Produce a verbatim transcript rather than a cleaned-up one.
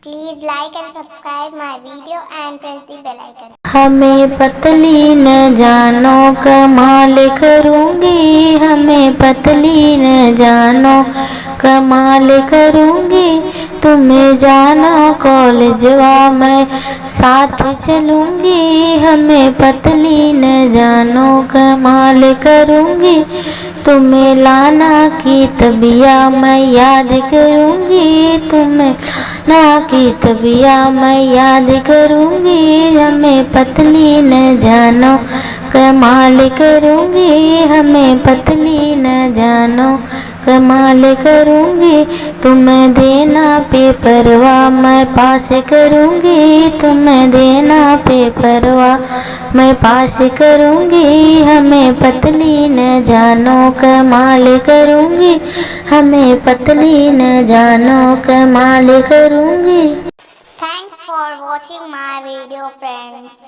Please like and subscribe my video and press the bell icon. हमें पतली न जानो कमाल करूँगी, हमें पतली न जानो कमाल करूँगी, तुम्हें जानो कॉलेजवा मैं साथ चलूँगी, हमें पतली न जानो कमाल करूँगी, तुम्हें लाना की तबिया मैं याद करूँगी, तुम्हें लाना की तबिया मैं याद करूँगी, हमें पतली न जानो कमाल करूँगी, हमें पतली न जानो कमाल करूँगी, तुम्हें देना पेपरवा मैं पास करूँगी, तुम्हें देना पेपरवा मैं पास करूँगी, हमें पतली न जानो कमाल करूँगी, हमें पतली न जानो कमाल करूँगी। Thanks for watching my video, friends.